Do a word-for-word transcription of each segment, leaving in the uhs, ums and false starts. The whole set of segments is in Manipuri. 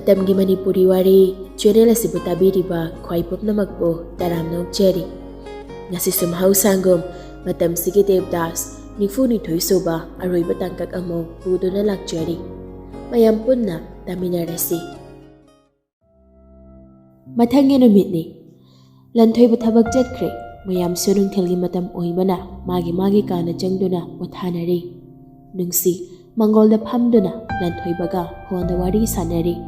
ꯃꯇꯝꯒꯤ ꯃꯅꯤꯄꯨꯔꯤ ꯋꯥꯔꯤ ꯆꯦꯅꯦꯜ ꯑꯁꯤꯕꯨ ꯇꯥꯕꯤꯔꯤꯕ ꯈ꯭ꯋꯥꯏ ꯄꯨꯝꯅꯃꯛꯄꯨ ꯇꯔꯥꯝꯅ ꯑꯣꯛꯆꯔꯤ꯫ ꯉꯁꯤꯁꯨ ꯃꯍꯧꯁꯥꯒꯨꯝ ꯃꯇꯝꯁꯤꯒꯤ ꯗꯦꯕꯗꯥꯁ ꯅꯤꯐꯨꯅꯤꯊꯣꯏ ꯁꯨꯕ ꯑꯔꯣꯏꯕ ꯇꯥꯡꯀꯛ ꯑꯃ ꯄꯨꯗꯨꯅ ꯂꯥꯛꯆꯔꯤ꯫ ꯃꯌꯥꯝ ꯄꯨꯟꯅ ꯇꯥꯃꯤꯟꯅꯔꯁꯤ꯫ ꯃꯊꯪꯒꯤ ꯅꯨꯃꯤꯠꯅꯤ꯫ ꯂꯟꯊꯣꯏꯕ ꯊꯕꯛ ꯆꯠꯈ꯭ꯔꯦ꯫ ꯃꯌꯥꯝꯁꯨ ꯅꯨꯡꯊꯤꯜꯒꯤ ꯃꯇꯝ ꯑꯣꯏꯕꯅ ꯃꯥꯒꯤ ꯃꯥꯒꯤ ꯀꯥꯗ ꯆꯪꯗꯨꯅ ꯄꯣꯊꯥꯅꯔꯤ꯫ ꯅꯨꯡꯁꯤ ꯃꯪꯒꯣꯜꯗ ꯐꯝꯗꯨꯅ ꯂꯟꯊꯣꯏꯕꯒ ꯐꯣꯟꯗ ꯋꯥꯔꯤ ꯁꯥꯟꯅꯔꯤ꯫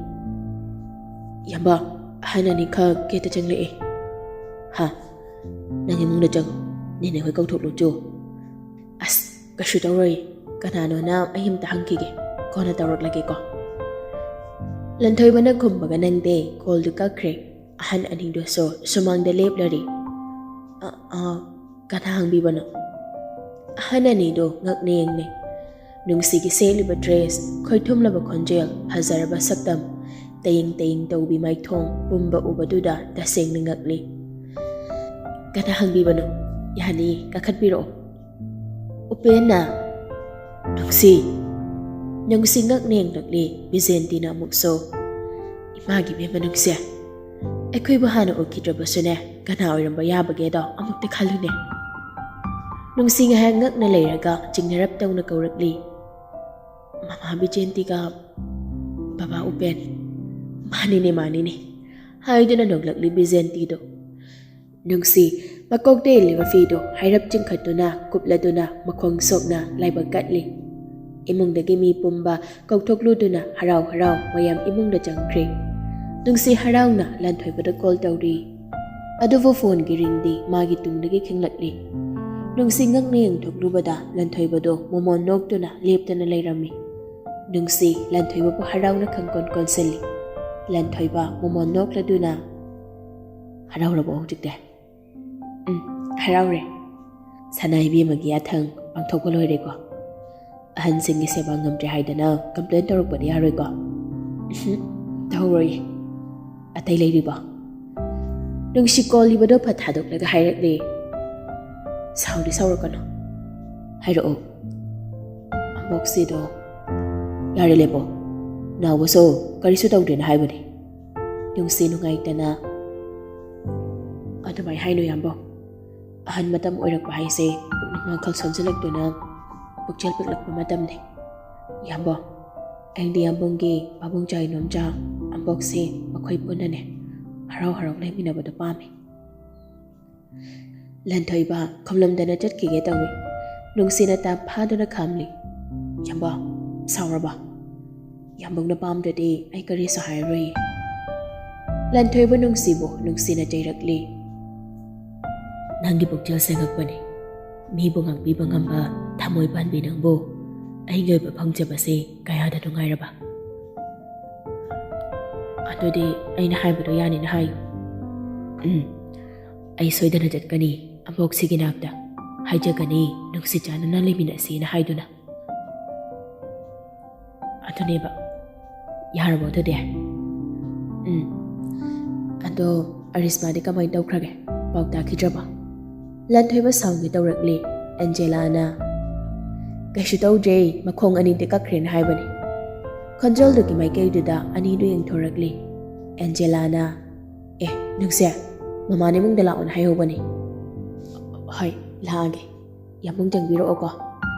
"ꯏꯌꯥꯝꯕ, ꯑꯍꯟ ꯑꯅꯤꯈꯛ ꯒꯦꯠꯇ ꯆꯪꯂꯛꯑꯦ꯫" "ꯍꯥ?" "ꯅꯪ ꯏꯃꯨꯡꯗ ꯆꯪꯉꯨ, ꯅꯦꯅꯦ ꯍꯣꯏ ꯀꯧꯊꯣꯛꯂꯨ ꯆꯣ꯫" "ꯑꯁ, ꯀꯩꯁꯨ ꯇꯧꯔꯣꯏ, ꯀꯅꯥꯅꯣꯅ ꯑꯩ ꯑꯝꯇ ꯍꯪꯈꯤꯒꯦ, ꯀꯣꯟꯅ ꯇꯧꯔꯛꯂꯒꯦꯀꯣ꯫" ꯂꯟꯊꯣꯏꯕꯅ ꯈꯨꯝꯕꯒ ꯅꯪꯗꯦ, ꯀꯣꯜꯗꯨ ꯀꯛꯈ꯭ꯔꯦ꯫ ꯑꯍꯟ ꯑꯅꯤꯗꯨꯁꯨ ꯁꯨꯃꯥꯡꯗ ꯂꯦꯞꯂꯔꯤ꯫ "ꯑ, ꯑ, ꯀꯅꯥ ꯍꯪꯕꯤꯕꯅꯣ?" ꯑꯍꯟ ꯑꯅꯤꯗꯨ ꯉꯛꯅ ꯌꯦꯡꯂꯦ꯫ ꯅꯨꯡꯁꯤꯒꯤ ꯁꯦꯠꯂꯤꯕ ꯗ꯭ꯔꯦꯁ, ꯈꯣꯏꯊꯨꯝꯂꯕ ꯈꯣꯟꯖꯦꯜ, ꯐꯖꯔꯕ ꯁꯛꯇꯝ, ꯇꯌꯦꯡ ꯇꯌꯦꯡ ꯇꯧꯕꯤ ꯃꯥꯏꯊꯣꯡ ꯄꯨꯝꯕ ꯎꯕꯗꯨꯗ ꯇꯁꯦꯡꯅ ꯉꯛꯂꯤ꯫ "ꯀꯅꯥ ꯍꯪꯕꯤꯕꯅꯣ? ꯌꯥꯅꯤ, ꯀꯥꯈꯠꯄꯤꯔꯛꯑꯣ꯫" "ꯎꯄꯦꯟꯅ?" "ꯅꯨꯡꯁꯤ!" ꯅꯨꯡꯁꯤ ꯉꯛꯅ ꯌꯦꯡꯂꯛꯂꯤ꯫ ꯕꯤꯖꯦꯟꯇꯤꯅ ꯑꯃꯨꯛꯁꯨ, "ꯏꯃꯥꯒꯤ ꯏꯕꯦꯝꯃ ꯅꯨꯡꯁꯤ, ꯑꯩꯈꯣꯏꯕꯨ ꯍꯥꯟꯅ ꯎꯈꯤꯗ꯭ꯔꯕꯁꯨꯅꯦ, ꯀꯅꯥ ꯑꯣꯏꯔꯝꯕ ꯌꯥꯕꯒꯦꯗꯣ ꯑꯃꯨꯛꯇ ꯈꯜꯂꯨꯅꯦ꯫" ꯅꯨꯡꯁꯤ ꯉꯥꯏꯍꯥꯛ ꯉꯛꯅ ꯂꯩꯔꯒ ꯆꯤꯡꯅꯔꯞ ꯇꯧꯅ ꯀꯧꯔꯛꯂꯤ, "ꯃꯃꯥ ꯕꯤꯖꯦꯟꯇꯤꯒ ꯕꯕꯥ ꯎꯄꯦꯟ꯫" "ꯃꯥꯅꯤꯅꯦ, ꯃꯥꯅꯤꯅꯦ," ꯍꯥꯏꯗꯨꯅ ꯅꯣꯛꯂꯛꯂꯤ ꯕꯤꯖꯦꯟꯇꯤꯗꯣ꯫ ꯅꯨꯡꯁꯤ ꯃꯀꯣꯛꯇ ꯏꯜꯂꯤꯕ ꯐꯤꯗꯨ ꯍꯥꯏꯔꯞ ꯆꯤꯡꯈꯠꯇꯨꯅ, ꯀꯨꯞꯂꯗꯨꯅ, ꯃꯈꯣꯡ ꯁꯣꯛꯅ ꯂꯥꯏꯕꯛ ꯀꯠꯂꯤ꯫ ꯏꯃꯨꯡꯗꯒꯤ ꯃꯤ ꯄꯨꯝꯕ ꯀꯧꯊꯣꯛꯂꯨꯗꯨꯅ ꯍꯔꯥꯎ ꯍꯔꯥꯎ ꯃꯌꯥꯝ ꯏꯃꯨꯡꯗ ꯆꯪꯈ꯭ꯔꯦ꯫ ꯅꯨꯡꯁꯤ ꯍꯔꯥꯎꯅ ꯂꯟꯊꯣꯏꯕꯗ ꯀꯣꯜ ꯇꯧꯔꯤ꯫ ꯑꯗꯨꯕꯨ ꯐꯣꯟꯒꯤ ꯔꯤꯡꯗꯤ ꯃꯥꯒꯤ ꯇꯨꯡꯗꯒꯤ ꯈꯤꯡꯂꯛꯂꯤ꯫ ꯅꯨꯡꯁꯤ ꯉꯛꯅ ꯌꯦꯡꯊꯣꯛꯂꯨꯕꯗ ꯂꯟꯊꯣꯏꯕꯗꯣ ꯃꯣꯃꯣꯟ ꯅꯣꯛꯇꯨꯅ ꯂꯦꯞꯇꯅ ꯂꯩꯔꯝꯃꯤ꯫ ꯅꯨꯡꯁꯤ ꯂꯟꯊꯣꯏꯕꯕꯨ ꯍꯔꯥꯎꯅ ꯈꯪꯀꯣꯟ ꯀꯣꯟꯁꯤꯜꯂꯤ꯫ ꯂꯟꯊꯣꯏꯕ ꯃꯣꯃꯣꯟ ꯅꯣꯛꯂꯗꯨꯅ, "ꯍꯔꯥꯎꯔꯕꯣ ꯍꯧꯖꯤꯛꯇꯤ?" "ꯎꯝ, ꯍꯔꯥꯎꯔꯦ꯫ ꯁꯅꯥ ꯏꯕꯦꯝꯃꯒꯤ ꯌꯥꯊꯪ ꯄꯥꯡꯊꯣꯛꯄ ꯂꯣꯏꯔꯦꯀꯣ꯫ ꯑꯍꯟꯁꯤꯡꯒꯤ ꯁꯦꯕꯥ ꯉꯝꯗ꯭ꯔꯦ ꯍꯥꯏꯗꯅ ꯀꯝꯄ꯭ꯂꯦꯟ ꯇꯧꯔꯛꯄꯗꯤ ꯌꯥꯔꯣꯏꯀꯣ?" "ꯎꯝꯍꯨꯝ, ꯇꯧꯔꯣꯏꯌꯦ꯫ ꯑꯇꯩ ꯂꯩꯔꯤꯕꯣ?" ꯅꯨꯡꯁꯤ ꯀꯣꯜꯂꯤꯕꯗꯣ ꯐꯠ ꯊꯥꯗꯣꯛꯂꯒ ꯍꯥꯏꯔꯛꯂꯦ, "ꯁꯥꯎꯗꯤ ꯁꯥꯎꯔꯛꯀꯅꯨ꯫ ꯍꯥꯏꯔꯛꯑꯣ꯫ ꯑꯕꯣꯛꯁꯤꯗꯣ ꯌꯥꯔꯦ, ꯂꯦꯞꯄꯣ꯫ "ꯅꯥꯎꯕꯁꯨ ꯀꯔꯤꯁꯨ ꯇꯧꯗ꯭ꯔꯦꯅ ꯍꯥꯏꯕꯅꯤ"꯫ ꯅꯨꯡꯁꯤ ꯅꯨꯡꯉꯥꯏꯇꯅ, "ꯑꯗꯨꯃꯥꯏꯅ ꯍꯥꯏꯅꯨ ꯌꯥꯝꯕꯣ꯫ ꯑꯍꯟ ꯃꯇꯝ ꯑꯣꯏꯔꯛꯄ ꯍꯥꯏꯁꯦ ꯄꯨꯛꯅꯤꯡ ꯋꯥꯈꯜ ꯁꯣꯟꯖꯜꯂꯛꯇꯨꯅ ꯄꯨꯛꯆꯦꯜ ꯄꯤꯛꯂꯛꯄ ꯃꯇꯝꯅꯤ꯫ ꯌꯥꯝꯕꯣ, ꯑꯩꯗꯤ ꯌꯥꯝꯕꯨꯡꯒꯤ ꯄꯥꯕꯨꯡ ꯆꯥꯏꯅꯣꯝꯆꯥ ꯑꯝꯕꯣꯛꯁꯦ ꯃꯈꯣꯏ ꯄꯨꯟꯅꯅꯦ ꯍꯔꯥꯎ ꯍꯔꯥꯎ ꯂꯩꯃꯤꯟꯅꯕꯗꯣ ꯄꯥꯝꯃꯤ"꯫ ꯂꯟꯊꯣꯏꯕ ꯈꯨꯝꯂꯝꯗꯅ ꯆꯠꯈꯤꯒꯦ ꯇꯧꯏ꯫ ꯅꯨꯡꯁꯤꯅ ꯇꯞ ꯐꯥꯗꯨꯅ ꯈꯥꯝꯂꯤ꯫ "ꯌꯥꯝꯕꯣ, ꯁꯥꯎꯔꯕꯣ? ꯌꯥꯝꯕꯨꯡꯅ ꯄꯥꯝꯗ꯭ꯔꯗꯤ ꯑꯩ ꯀꯔꯤꯁꯨ ꯍꯥꯏꯔꯔꯣꯏꯌꯦ"꯫ ꯂꯟꯊꯣꯏꯕ ꯅꯨꯡꯁꯤꯕꯨ ꯅꯨꯡꯁꯤꯅ ꯆꯩꯔꯛꯂꯤ꯫ "ꯅꯪꯒꯤ ꯄꯨꯛꯆꯦꯜ ꯁꯦꯡꯉꯛꯄꯅꯤ꯫ ꯃꯤꯕꯨ ꯉꯥꯛꯄꯤꯕ ꯉꯝꯕ ꯊꯃꯣꯏ ꯄꯥꯟꯕꯤ ꯅꯪꯕꯨ ꯑꯩꯒꯤ ꯑꯣꯏꯕ ꯐꯪꯖꯕꯁꯦ ꯀꯌꯥꯗ ꯅꯨꯡꯉꯥꯏꯔꯕ"꯫ "ꯑꯗꯨꯗꯤ ꯑꯩꯅ ꯍꯥꯏꯕꯗꯣ ꯌꯥꯅꯤꯅ ꯍꯥꯏꯌꯨ"꯫ "ꯎꯝ, ꯑꯩ ꯁꯣꯏꯗꯅ ꯆꯠꯀꯅꯤ ꯑꯕꯣꯛꯁꯤꯒꯤ ꯅꯥꯛꯇ꯫ ꯍꯥꯏꯖꯒꯅꯤ ꯅꯨꯡꯁꯤ ꯆꯥꯟꯅꯅ ꯂꯩꯃꯤꯟꯅꯁꯤꯅ ꯍꯥꯏꯗꯨꯅ"꯫ "ꯑꯗꯨꯅꯦꯕ꯫ ꯌꯥꯔꯕꯣ ꯑꯗꯨꯗꯤ?" "ꯎꯝ꯫ ꯑꯗꯣ ꯑꯔꯤꯁꯃꯥꯗꯤ ꯀꯃꯥꯏꯅ ꯇꯧꯈ꯭ꯔꯒꯦ? ꯄꯥꯎ ꯇꯥꯈꯤꯗ꯭ꯔꯕꯣ?" ꯂꯟꯊꯣꯏꯕ ꯁꯥꯎꯒꯦ ꯇꯧꯔꯛꯂꯤ꯫ ꯑꯦꯟꯖꯦꯂꯥꯅ, "ꯀꯩꯁꯨ ꯇꯧꯗ꯭ꯔꯦ, ꯃꯈꯣꯡ ꯑꯅꯤꯗꯤ ꯀꯛꯈ꯭ꯔꯦꯅ ꯍꯥꯏꯕꯅꯤ"꯫ ꯈꯣꯟꯖꯦꯜꯗꯨꯒꯤ ꯃꯥꯏꯀꯩꯗꯨꯗ ꯑꯅꯤꯗꯨ ꯌꯦꯡꯊꯣꯔꯛꯂꯤ꯫ ꯑꯦꯟꯖꯦꯂꯥꯅ, "ꯑꯦ, ꯅꯨꯡꯁꯤ, ꯃꯃꯥꯅ ꯏꯃꯨꯡꯗ ꯂꯥꯛꯑꯣꯅ ꯍꯥꯏꯍꯧꯕꯅꯤ"꯫ "ꯍꯣꯏ, ꯂꯥꯛꯑꯒꯦ꯫ ꯌꯥꯝꯕꯨꯡ ꯆꯪꯕꯤꯔꯛꯑꯣꯀꯣ"꯫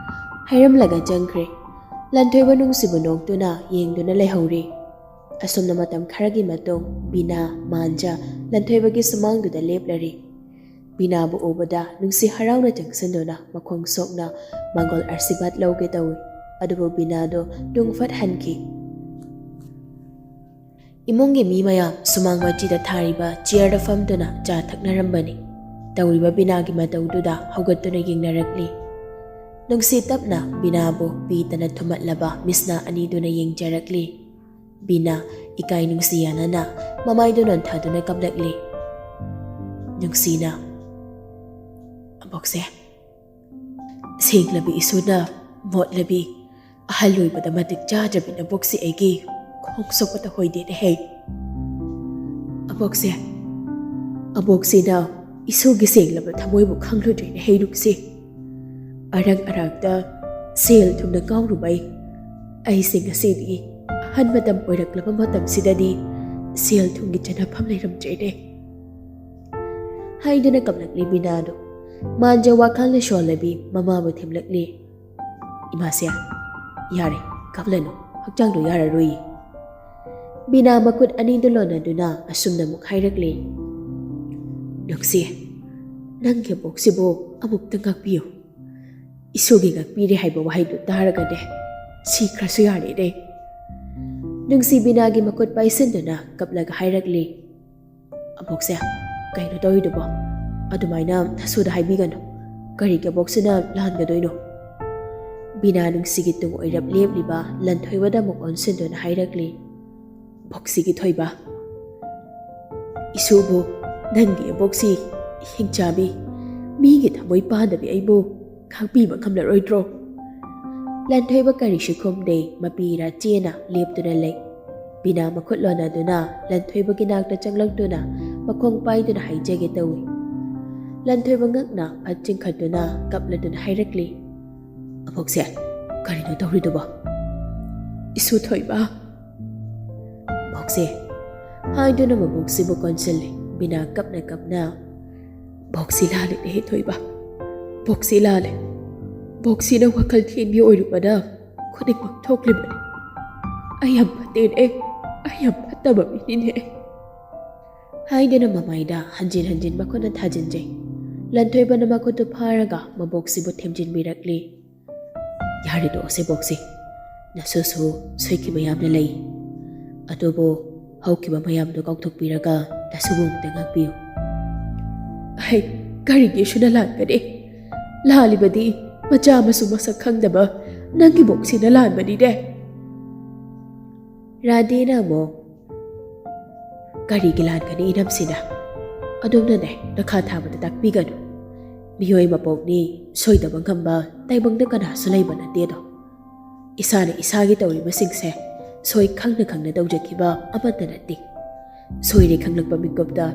ꯍꯥꯏꯔꯝꯂꯒ ꯆꯪꯈ꯭ꯔꯦ꯫ ꯂꯟꯊꯣꯏꯕ ꯅꯨꯡꯁꯤꯕ ꯅꯣꯛꯇꯨꯅ ꯌꯦꯡꯗꯨꯅ ꯂꯩꯍꯧꯔꯤ꯫ ꯑꯁꯨꯝꯅ ꯃꯇꯝ ꯈꯔꯒꯤ ꯃꯇꯨꯡ ꯕꯤꯅꯥ, ꯃꯥꯟꯖ ꯂꯟꯊꯣꯏꯕꯒꯤ ꯁꯨꯃꯥꯡꯗꯨꯗ ꯂꯦꯞꯂꯔꯤ꯫ ꯕꯤꯅꯥꯕꯨ ꯎꯕꯗ ꯅꯨꯡꯁꯤ ꯍꯔꯥꯎꯅ ꯆꯪꯁꯤꯟꯗꯨꯅ ꯃꯈꯣꯡ ꯁꯣꯛꯅ ꯃꯪꯒꯣꯜ ꯑꯥꯔꯁꯤꯕꯥꯗ ꯂꯧꯒꯦ ꯇꯧꯏ꯫ ꯑꯗꯨꯕꯨ ꯕꯤꯅꯥꯗꯣ ꯇꯨꯡ ꯐꯠ ꯍꯟꯈꯤ꯫ ꯏꯃꯨꯡꯒꯤ ꯃꯤ ꯃꯌꯥꯝ ꯁꯨꯃꯥꯡ ꯃꯆꯤꯗ ꯊꯥꯔꯤꯕ ꯆꯤꯌꯔꯗ ꯐꯝꯗꯨꯅ ꯆꯥ ꯊꯛꯅꯔꯝꯕꯅꯤ꯫ ꯇꯧꯔꯤꯕ ꯕꯤꯅꯥꯒꯤ ꯃꯇꯧꯗꯨꯗ ꯍꯧꯒꯠꯇꯨꯅ ꯌꯦꯡꯅꯔꯛꯂꯤ꯫ ꯅꯨꯡꯁꯤ ꯇꯞꯅ ꯕꯤꯅꯥꯕꯨ ꯄꯤꯗꯅ ꯊꯨꯝꯃꯠꯂꯕ ꯃꯤꯠꯁꯅꯥ ꯑꯅꯤꯗꯨꯅ ꯌꯦꯡꯖꯔꯛꯂꯤ꯫ ꯕꯤꯅꯥ ꯏꯀꯥꯏ ꯅꯨꯡꯁꯤ ꯌꯥꯅꯅ ꯃꯃꯥꯏꯗꯨ ꯅꯣꯟꯊꯗꯨꯅ ꯀꯞꯂꯛꯂꯤ꯫ ꯅꯨꯡꯁꯤꯅ, "ꯑꯕꯣꯛꯁꯦ, ꯁꯦꯡꯂꯕꯤ ꯏꯁꯨꯅ ꯃꯣꯠꯂꯕꯤ, ꯑꯍꯜ ꯑꯣꯏꯕꯗ ꯃꯇꯤꯛ ꯆꯥꯗ꯭ꯔꯕꯤ ꯅꯕꯣꯛꯁꯦ ꯑꯩꯒꯤ ꯈꯣꯡ ꯁꯣꯛꯄꯗ ꯍꯣꯏꯗꯦꯅꯦꯍꯦ꯫ ꯑꯕꯣꯛꯁꯦ, ꯑꯕꯣꯛꯁꯤꯅ ꯏꯁꯨꯒꯤ ꯁꯦꯡꯂꯕ ꯊꯃꯣꯏꯕꯨ ꯈꯪꯂꯨꯗ꯭ꯔꯦꯅꯦ ꯍꯩꯔꯨꯛꯁꯦ꯫ ꯑꯔꯛ ꯑꯔꯥꯛꯇ ꯁꯦꯜ ꯊꯨꯝꯅ ꯀꯥꯎꯔꯨꯕꯩ ꯑꯩꯁꯦ ꯉꯁꯤꯗꯤ ꯑꯍꯟ ꯃꯇꯝ ꯑꯣꯏꯔꯛꯂꯕ ꯃꯇꯝꯁꯤꯗꯗꯤ ꯁꯦꯜ ꯊꯨꯝꯒꯤ ꯆꯟꯅꯐꯝ ꯂꯩꯔꯝꯗ꯭ꯔꯦꯅꯦ꯫ ꯍꯥꯏꯗꯨꯅ ꯀꯞꯂꯛꯂꯤ ꯕꯤꯅꯥꯗꯨ꯫ ꯃꯥꯟꯖ ꯋꯥꯈꯜꯅ ꯁꯣꯜꯂꯕꯤ ꯃꯃꯥꯕꯨ ꯊꯦꯝꯂꯛꯂꯤ꯫ "ꯏꯃꯥꯁꯦ, ꯌꯥꯔꯦ, ꯀꯞꯂꯅꯨ, ꯍꯛꯆꯥꯡꯗꯣ ꯌꯥꯔꯔꯣꯏ꯫" ꯕꯤꯅꯥ ꯃꯈꯨꯠ ꯑꯅꯤꯗꯨ ꯂꯣꯟꯅꯗꯨꯅ ꯑꯁꯨꯝꯅ ꯑꯃꯨꯛ ꯍꯥꯏꯔꯛꯂꯤ꯫ "ꯅꯨꯡꯁꯤ, ꯅꯪꯒꯤ ꯑꯕꯣꯛꯁꯤꯕꯨ ꯑꯃꯨꯛꯇ ꯉꯥꯛꯄꯤꯌꯨ꯫ ꯏꯁꯨꯒꯤ ꯉꯥꯛꯄꯤꯔꯦ ꯍꯥꯏꯕ ꯋꯥꯍꯩꯗꯨ ꯇꯥꯔꯒꯅꯦ, ꯁꯤꯈ꯭ꯔꯁꯨ ꯌꯥꯔꯦꯅꯦ꯫" ꯅꯨꯡꯁꯤ ꯕꯤꯅꯥꯒꯤ ꯃꯈꯨꯠ ꯄꯥꯏꯁꯤꯟꯗꯨꯅ ꯀꯞꯂꯒ ꯍꯥꯏꯔꯛꯂꯤ꯫ "ꯑꯕꯣꯛꯁꯦ, ꯀꯩꯅꯣ ꯇꯧꯔꯤꯗꯨꯕꯣ? ꯑꯗꯨꯃꯥꯏꯅ ꯅꯁꯨꯗ ꯍꯥꯏꯕꯤꯒꯅꯨ꯫ ꯀꯔꯤꯒꯤ ꯑꯕꯣꯛꯁꯤꯅ ꯂꯥꯟꯒꯗꯣꯏꯅꯣ?" ꯕꯤꯅꯥ ꯅꯨꯡꯁꯤꯒꯤ ꯇꯨꯡ ꯑꯣꯏꯔꯞ ꯂꯦꯞꯂꯤꯕ ꯂꯟꯊꯣꯏꯕꯗ ꯑꯃꯨꯛ ꯑꯣꯟꯁꯤꯟꯗꯨꯅ ꯍꯥꯏꯔꯛꯂꯤ꯫ "ꯕꯣꯛꯁꯤꯒꯤ ꯊꯣꯏꯕ, ꯏꯁꯨꯕꯨ ꯅꯪꯒꯤ ꯑꯕꯣꯛꯁꯤ ꯍꯤꯡꯆꯥꯕꯤ, ꯃꯤꯒꯤ ꯊꯃꯣꯏ ꯄꯥꯟꯗꯕꯤ ꯑꯩꯕꯨ ꯉꯥꯛꯄꯤꯕ ꯉꯝꯂꯔꯣꯏꯗ꯭ꯔꯣ?" ꯂꯟꯊꯣꯏꯕ ꯀꯔꯤꯁꯨ ꯈꯨꯝꯗꯦ, ꯃꯄꯤ ꯏꯔꯥ ꯆꯦꯅ ꯂꯦꯞꯇꯨꯅ ꯂꯩ꯫ ꯕꯤꯅꯥ ꯃꯈꯨꯠ ꯂꯣꯟꯅꯗꯨꯅ ꯂꯟꯊꯣꯏꯕꯒꯤ ꯅꯥꯛꯇ ꯆꯪꯂꯛꯇꯨꯅ ꯃꯈꯣꯡ ꯄꯥꯏꯗꯨꯅ ꯍꯥꯏꯖꯒꯦ ꯇꯧꯏ꯫ ꯂꯟꯊꯣꯏꯕ ꯉꯛꯅ ꯐꯠ ꯆꯤꯡꯈꯠꯇꯨꯅ ꯀꯞꯂꯗꯨꯅ ꯍꯥꯏꯔꯛꯂꯤ꯫ "ꯑꯕꯣꯛꯁꯦ, ꯀꯔꯤꯅꯣ ꯇꯧꯔꯤꯗꯨꯕꯣ?" "ꯏꯁꯨ ꯊꯣꯏꯕ, ꯕꯣꯛꯁꯦ," ꯍꯥꯏꯗꯨꯅ ꯃꯕꯣꯛꯁꯤꯕꯨ ꯀꯣꯟꯁꯤꯜꯂꯤ꯫ ꯕꯤꯅꯥ ꯀꯞꯅ ꯀꯞꯅ, "ꯕꯣꯛꯁꯤ ꯂꯥꯜꯂꯦꯅꯦꯍꯦ ꯊꯣꯏꯕ, ꯕꯣꯛꯁꯤ ꯂꯥꯜꯂꯦ꯫ ꯕꯣꯛꯁꯤꯅ ꯋꯥꯈꯜ ꯊꯦꯟꯕꯤ ꯑꯣꯏꯔꯨꯕꯅ ꯈꯨꯗꯤꯡꯃꯛ ꯊꯣꯛꯂꯤꯕꯅꯤ꯫ ꯑꯩ ꯌꯥꯝ ꯐꯠꯇꯦꯅꯦ, ꯑꯩ ꯌꯥꯝ ꯐꯠꯇꯕ ꯃꯤꯅꯤꯅꯦ," ꯍꯥꯏꯗꯨꯅ ꯃꯃꯥꯏꯗ ꯍꯟꯖꯤꯟ ꯍꯟꯖꯤꯟ ꯃꯈꯨꯠꯅ ꯊꯥꯖꯤꯟꯖꯩ꯫ ꯂꯟꯊꯣꯏꯕꯅ ꯃꯈꯨꯠꯇꯨ ꯐꯥꯔꯒ ꯃꯕꯣꯛꯁꯤꯕꯨ ꯊꯦꯝꯖꯤꯟꯕꯤꯔꯛꯂꯤ꯫ "ꯌꯥꯔꯦ, ꯇꯣꯛꯑꯁꯦ ꯕꯣꯛꯁꯤ꯫ ꯅꯁꯨꯁꯨ ꯁꯣꯏꯈꯤꯕ ꯌꯥꯝꯅ ꯂꯩ꯫ ꯑꯗꯨꯕꯨ ꯍꯧꯈꯤꯕ ꯃꯌꯥꯝꯗꯨ ꯀꯥꯎꯊꯣꯛꯄꯤꯔꯒ ꯅꯁꯨꯕꯨ ꯑꯃꯨꯛꯇ ꯉꯥꯛꯄꯤꯌꯨ꯫" "ꯑꯩ ꯀꯔꯤꯒꯤ ꯏꯁꯨꯅ ꯂꯥꯟꯒꯅꯤ? ꯂꯥꯜꯂꯤꯕꯗꯤ ꯃꯆꯥ ꯃꯁꯨ ꯃꯁꯛ ꯈꯪꯗꯕ ꯅꯪꯒꯤ ꯕꯣꯛꯁꯤꯅ ꯂꯥꯟꯕꯅꯤꯅꯦ꯫" ꯔꯥꯙꯦꯅ ꯑꯃꯨꯛ, "ꯀꯔꯤꯒꯤ ꯂꯥꯟꯒꯅꯤ ꯏꯅꯝꯁꯤꯅ? ꯑꯗꯣꯝꯅꯅꯦ ꯅꯈꯥ ꯊꯥꯕꯗ ꯇꯥꯛꯄꯤꯒꯅꯨ꯫ ꯃꯤꯑꯣꯏ ꯃꯄꯣꯛꯅꯤ, ꯁꯣꯏꯗꯕ ꯉꯝꯕ ꯇꯥꯏꯕꯪꯗ ꯀꯅꯥꯁꯨ ꯂꯩꯕ ꯅꯠꯇꯦꯗꯣ꯫ ꯏꯁꯥꯅ ꯏꯁꯥꯒꯤ ꯇꯧꯔꯤꯕꯁꯤꯡꯁꯦ ꯁꯣꯏ ꯈꯪꯅ ꯈꯪꯅ ꯇꯧꯖꯈꯤꯕ ꯑꯃꯠꯇ ꯅꯠꯇꯦ꯫ ꯁꯣꯏꯔꯦ ꯈꯪꯂꯛꯄ ꯃꯤꯀꯨꯞꯇ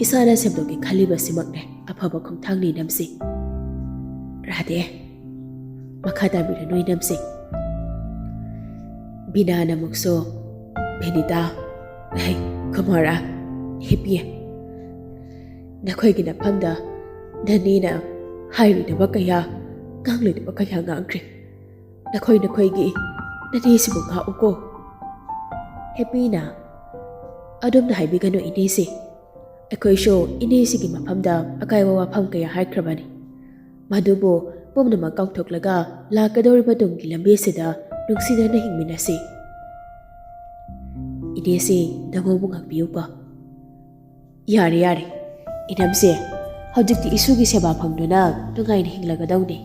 ꯏꯁꯥꯅ ꯁꯦꯝꯗꯣꯛꯀꯦ ꯈꯜꯂꯤꯕꯁꯤꯃꯛꯅꯦ ꯑꯐꯕ ꯈꯣꯡꯊꯥꯡꯅꯤ ꯏꯅꯝꯁꯤ꯫" "ꯔꯥꯙꯦ, ꯃꯈꯥ ꯇꯥꯕꯤꯔꯅꯨ ꯏꯅꯝꯁꯤ꯫" ꯕꯤꯅꯥꯅ ꯑꯃꯨꯛꯁꯨ, "ꯕꯤꯅꯤꯇꯥ, ꯍꯩ, ꯀꯨꯃꯥꯔ, ꯍꯤꯞꯄꯤꯌꯦ꯫ ꯅꯈꯣꯏꯒꯤ ꯅꯐꯝꯗ ꯅꯅꯦꯅ ꯍꯥꯏꯔꯣꯏꯗꯕ ꯀꯌꯥ, ꯉꯥꯡꯂꯣꯏꯗꯕ ꯀꯌꯥ ꯉꯥꯡꯈ꯭ꯔꯦ꯫ ꯅꯈꯣꯏ ꯅꯈꯣꯏꯒꯤ ꯅꯅꯦꯁꯤꯕꯨ ꯉꯥꯛꯎꯀꯣ꯫" ꯍꯦꯄꯤꯅ, "ꯑꯗꯣꯝꯅ ꯍꯥꯏꯕꯤꯒꯅꯨ ꯏꯅꯦꯁꯦ꯫ ꯑꯩꯈꯣꯏꯁꯨ ꯏꯅꯦꯁꯤꯒꯤ ꯃꯐꯝꯗ ꯑꯀꯥꯏꯕ ꯋꯥꯐꯝ ꯀꯌꯥ ꯍꯥꯏꯈ꯭ꯔꯕꯅꯤ꯫ ꯃꯗꯨꯕꯨ ꯄꯨꯝꯅꯃꯛ ꯀꯥꯎꯊꯣꯛꯂꯒ ꯂꯥꯛꯀꯗꯧꯔꯤꯕ ꯇꯨꯡꯒꯤ ꯂꯝꯕꯤꯁꯤꯗ ꯅꯨꯡꯁꯤꯅꯅ ꯍꯤꯡꯃꯤꯟꯅꯁꯤ꯫ ꯏꯅꯦꯁꯤ ꯅꯉꯧꯕ ꯉꯥꯛꯄꯤꯌꯨꯀꯣ꯫" "ꯌꯥꯔꯦ, ꯌꯥꯔꯦ꯫ ꯏꯅꯝꯁꯦ, ꯍꯧꯖꯤꯛꯇꯤ ꯏꯁꯨꯒꯤ ꯁꯦꯕꯥ ꯐꯪꯗꯨꯅ ꯅꯨꯡꯉꯥꯏꯅ ꯍꯤꯡꯂꯒꯗꯧꯅꯤ꯫"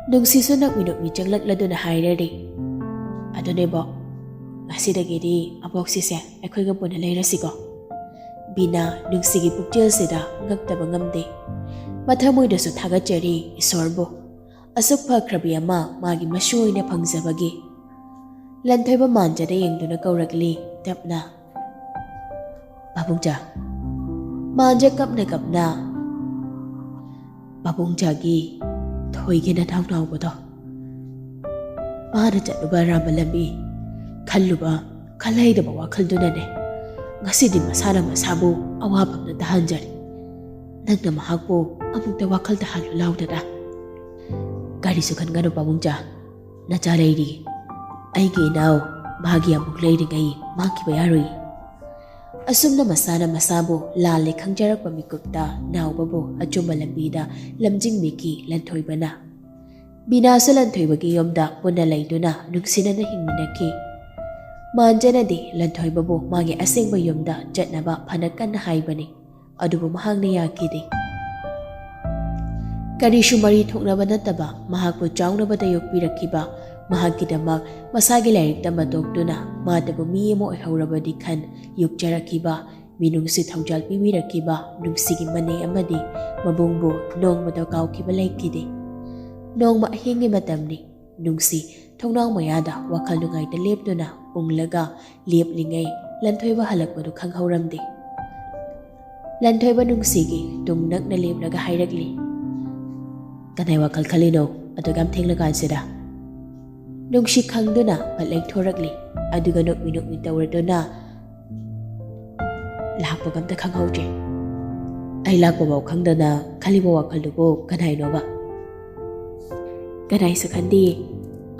ꯅꯨꯡꯁꯤꯁꯨ ꯅꯣꯛꯃꯤ ꯅꯣꯛꯃꯤ ꯆꯪꯂꯛꯂꯗꯨꯅ ꯍꯥꯏꯔꯔꯤ, "ꯑꯗꯨꯅꯦꯕꯣ, ꯉꯁꯤꯗꯒꯤꯗꯤ ꯑꯕꯣꯛꯁꯤꯁꯦ ꯑꯩꯈꯣꯏꯒ ꯄꯨꯟꯅ ꯂꯩꯔꯁꯤꯀꯣ꯫" ꯕꯤꯅꯥ ꯅꯨꯡꯁꯤꯒꯤ ꯄꯨꯛꯆꯦꯜꯁꯤꯗ ꯉꯛꯇꯕ ꯉꯝꯗꯦ꯫ ꯃꯊꯃꯣꯏꯗꯁꯨ ꯊꯥꯒꯠꯆꯔꯤ ꯏꯁꯣꯔꯕꯨ, ꯑꯁꯨꯛ ꯐꯈ꯭ꯔꯕꯤ ꯑꯃ ꯃꯥꯒꯤ ꯃꯁꯨ ꯑꯣꯏꯅ ꯐꯪꯖꯕꯒꯤ꯫ ꯂꯟꯊꯣꯏꯕ ꯃꯥꯟꯖꯗ ꯌꯦꯡꯗꯨꯅ ꯀꯧꯔꯛꯂꯤ ꯇꯞꯅ, "ꯄꯥꯕꯨꯡꯖꯥ꯫" ꯃꯥꯟꯖ ꯀꯞꯅ ꯀꯞꯅ ꯄꯥꯕꯨꯡꯖꯥꯒꯤ ꯊꯣꯏꯒꯤ ꯅꯅꯥꯎ ꯅꯥꯎꯕꯗꯣ꯫ ꯃꯥꯅ ꯆꯠꯂꯨꯕ ꯑꯔꯥꯟꯕ ꯂꯝꯕꯤ, ꯈꯜꯂꯨꯕ ꯈꯜꯍꯩꯗꯕ ꯋꯥꯈꯜꯗꯨꯅꯅꯦ ꯉꯁꯤꯗꯤ ꯃꯁꯥꯅ ꯃꯁꯥꯕꯨ ꯑꯋꯥꯐꯝꯗ ꯇꯥꯍꯟꯖꯔꯦ꯫ ꯅꯪꯅ ꯃꯍꯥꯛꯄꯨ ꯑꯃꯨꯛꯇ ꯋꯥꯈꯜ ꯇꯥꯍꯜꯂꯨ ꯂꯥꯎꯗꯅ꯫ ꯀꯔꯤꯁꯨ ꯈꯟꯒꯅꯨ ꯄꯥꯕꯨꯡꯖꯥ, ꯅꯆꯥ ꯂꯩꯔꯤ꯫ ꯑꯩꯒꯤ ꯏꯅꯥꯎ ꯃꯥꯒꯤ ꯑꯃꯨꯛ ꯂꯩꯔꯤꯉꯩ ꯃꯥꯡꯈꯤꯕ ꯌꯥꯔꯣꯏ꯫ ꯑꯁꯨꯝꯅ ꯃꯁꯥꯅ ꯃꯁꯥꯕꯨ ꯂꯥꯜꯂꯦ ꯈꯪꯖꯔꯛꯄ ꯃꯤꯀꯨꯞꯇ ꯅꯥꯎꯕꯕꯨ ꯑꯆꯨꯝꯕ ꯂꯝꯕꯤꯗ ꯂꯝꯖꯤꯡꯕꯤꯈꯤ ꯂꯟꯊꯣꯏꯕꯅ꯫ ꯕꯤꯅꯥꯁꯨ ꯂꯟꯊꯣꯏꯕꯒꯤ ꯌꯨꯝꯗ ꯄꯨꯟꯅ ꯂꯩꯗꯨꯅ ꯅꯨꯡꯁꯤꯅꯅ ꯍꯤꯡꯃꯤꯟꯅꯈꯤ꯫ ꯃꯥꯟꯖꯅꯗꯤ ꯂꯟꯊꯣꯏꯕꯕꯨ ꯃꯥꯒꯤ ꯑꯁꯦꯡꯕ ꯌꯨꯝꯗ ꯆꯠꯅꯕ ꯐꯅ ꯀꯟꯅ ꯍꯥꯏꯕꯅꯤ, ꯑꯗꯨꯕꯨ ꯃꯍꯥꯛꯅ ꯌꯥꯈꯤꯗꯦ꯫ ꯀꯔꯤꯁꯨ ꯃꯔꯤ ꯊꯣꯛꯅꯕ ꯅꯠꯇꯕ ꯃꯍꯥꯛꯄꯨ ꯆꯥꯎꯅꯕꯗ ꯌꯣꯛꯄꯤꯔꯛꯈꯤꯕ, ꯃꯍꯥꯛꯀꯤꯗꯃꯛ ꯃꯁꯥꯒꯤ ꯂꯥꯏꯔꯤꯛ ꯇꯝꯕ ꯇꯣꯛꯇꯨꯅ ꯃꯥꯇꯕꯨ ꯃꯤ ꯑꯃ ꯑꯣꯏꯍꯧꯔꯕꯗꯤ ꯈꯟ ꯌꯣꯛꯆꯔꯛꯈꯤꯕ, ꯃꯤꯅꯨꯡꯁꯤ ꯊꯧꯖꯥꯜ ꯄꯤꯕꯤꯔꯛꯈꯤꯕ ꯅꯨꯡꯁꯤꯒꯤ ꯃꯅꯦ ꯑꯃꯗꯤ ꯃꯕꯨꯡꯕꯨ ꯅꯣꯡꯃꯇ ꯀꯥꯎꯈꯤꯕ ꯂꯩꯈꯤꯗꯦ꯫ ꯅꯣꯡꯃ ꯑꯍꯤꯡꯒꯤ ꯃꯇꯝꯅꯤ꯫ ꯅꯨꯡꯁꯤ ꯊꯣꯡꯅꯥꯎ ꯃꯌꯥꯗ ꯋꯥꯈꯜ ꯅꯨꯡꯉꯥꯏꯇ ꯂꯦꯞꯇꯨꯅ ꯎꯪꯂꯒ ꯂꯦꯞꯂꯤꯉꯩ ꯂꯟꯊꯣꯏꯕ ꯍꯜꯂꯛꯄꯗꯨ ꯈꯪꯍꯧꯔꯝꯗꯦ꯫ ꯂꯟꯊꯣꯏꯕ ꯅꯨꯡꯁꯤꯒꯤ ꯇꯨꯡ ꯅꯛꯅ ꯂꯦꯞꯂꯒ ꯍꯥꯏꯔꯛꯂꯤ, "ꯀꯗꯥꯏ ꯋꯥꯈꯜ ꯈꯜꯂꯤꯅꯣ ꯑꯗꯨꯛ ꯌꯥꯝ ꯊꯦꯡꯂꯀꯥꯟꯁꯤꯗ?" ꯅꯨꯡꯁꯤ ꯈꯪꯗꯨꯅ ꯐꯠ ꯂꯩꯊꯣꯔꯛꯂꯤ꯫ ꯑꯗꯨꯒ ꯅꯣꯛꯃꯤ ꯅꯣꯛꯃꯤ ꯇꯧꯔꯗꯨꯅ ꯂꯥꯛꯄꯒ ꯑꯝꯇ ꯈꯪꯍꯧꯗ꯭ꯔꯦ꯫ ꯑꯩ ꯂꯥꯛꯄꯐꯥꯎ ꯈꯪꯗꯅ ꯈꯜꯂꯤꯕ ꯋꯥꯈꯜꯗꯨꯕꯨ ꯀꯅꯥꯏꯅꯣꯕ? ꯀꯅꯥꯏꯁꯨ ꯈꯟꯗꯤꯌꯦ꯫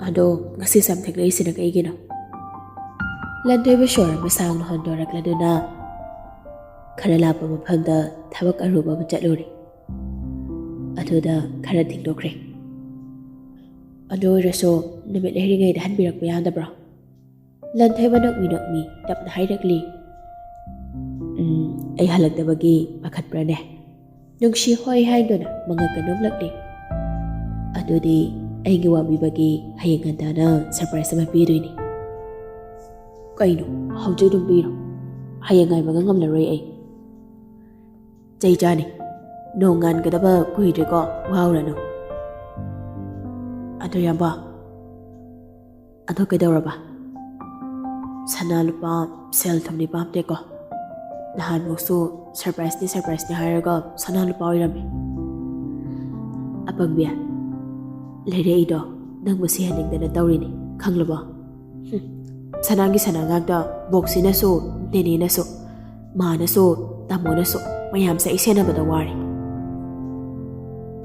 ꯑꯗꯣ ꯉꯁꯤ ꯆꯝ ꯊꯛꯂꯛꯏꯁꯤꯅ ꯀꯩꯒꯤꯅꯣ? ꯂꯟꯊꯣꯏꯕ ꯁꯣꯔ ꯑꯃ ꯁꯥꯡꯅ ꯍꯣꯟꯗꯣꯔꯛꯂꯗꯨꯅ ꯈꯔ ꯂꯥꯞꯄ ꯃꯐꯝꯗ ꯊꯕꯛ ꯑꯔꯨꯕ ꯑꯃ ꯆꯠꯂꯨꯔꯦ꯫ ꯑꯗꯨꯗ ꯈꯔ ꯊꯦꯡꯗꯣꯛꯈ꯭ꯔꯦ꯫ ꯑꯗꯨ ꯑꯣꯏꯔꯁꯨ ꯅꯨꯃꯤꯠ ꯂꯩꯔꯤꯉꯩꯗ ꯍꯟꯕꯤꯔꯛꯄ ꯌꯥꯗꯕ꯭ꯔꯣ? ꯂꯟꯊꯣꯏꯕ ꯅꯣꯛꯃꯤ ꯅꯣꯛꯃꯤ ꯇꯞꯅ ꯍꯥꯏꯔꯛꯂꯤ꯫ "ꯎꯝ, ꯑꯩ ꯍꯜꯂꯛꯇꯕꯒꯤ ꯄꯥꯈꯠꯄ꯭ꯔꯅꯦ?" ꯅꯨꯡꯁꯤ ꯍꯣꯏ ꯍꯥꯏꯗꯨꯅ ꯃꯉꯛꯀ ꯅꯣꯛꯂꯛꯂꯤ꯫ "ꯑꯗꯨꯗꯤ ꯑꯩꯒꯤ ꯋꯥꯕꯤꯕꯒꯤ ꯍꯌꯦꯡ ꯉꯟꯇꯥꯅ ꯁꯔꯄ꯭ꯔꯥꯏꯖ ꯑꯃ ꯄꯤꯗꯣꯏꯅꯤ꯫" "ꯀꯩꯅꯣ, ꯍꯧꯖꯤꯛ ꯑꯗꯨꯝ ꯄꯤꯔꯣ? ꯍꯌꯦꯡ ꯉꯥꯏꯕꯒ ꯉꯝꯂꯔꯣꯏ ꯑꯩ꯫" "ꯆꯩ ꯆꯥꯅꯤ꯫ ꯅꯣꯡ ꯉꯥꯟꯒꯗꯕ ꯀꯨꯏꯗ꯭ꯔꯦꯀꯣ, ꯋꯥꯍꯧꯔꯅꯨ꯫" "ꯑꯗꯣ ꯏꯌꯥꯝꯕ, ꯑꯗꯣ ꯀꯩꯗꯧꯔꯕ? ꯁꯅꯥ ꯂꯨꯄꯥ, ꯁꯦꯜ ꯊꯨꯝꯗꯤ ꯄꯥꯝꯗꯦꯀꯣ? ꯅꯍꯥꯟꯃꯨꯛꯁꯨ ꯁꯔꯄ꯭ꯔꯥꯏꯖꯅꯤ, ꯁꯔꯄ꯭ꯔꯥꯏꯖꯅꯤ ꯍꯥꯏꯔꯒ ꯁꯅꯥ ꯂꯨꯄꯥ ꯑꯣꯏꯔꯝꯃꯦ꯫" "ꯑꯄꯪꯕꯤ, ꯂꯩꯔꯛꯏꯗꯣ ꯅꯪꯕꯨ ꯁꯤꯍꯟꯅꯤꯡꯗꯅ ꯇꯧꯔꯤꯅꯤ, ꯈꯪꯂꯕꯣ? ꯍꯨꯝ, ꯁꯅꯥꯒꯤ ꯁꯅꯥ ꯉꯥꯛꯇ, ꯕꯣꯛꯁꯤꯅꯁꯨ, ꯅꯦꯅꯦꯅꯁꯨ, ꯃꯥꯅꯁꯨ, ꯇꯥꯃꯣꯅꯁꯨ, ꯃꯌꯥꯝꯁꯦ ꯑꯩ ꯁꯦꯟꯅꯕꯗ ꯋꯥꯔꯦ꯫"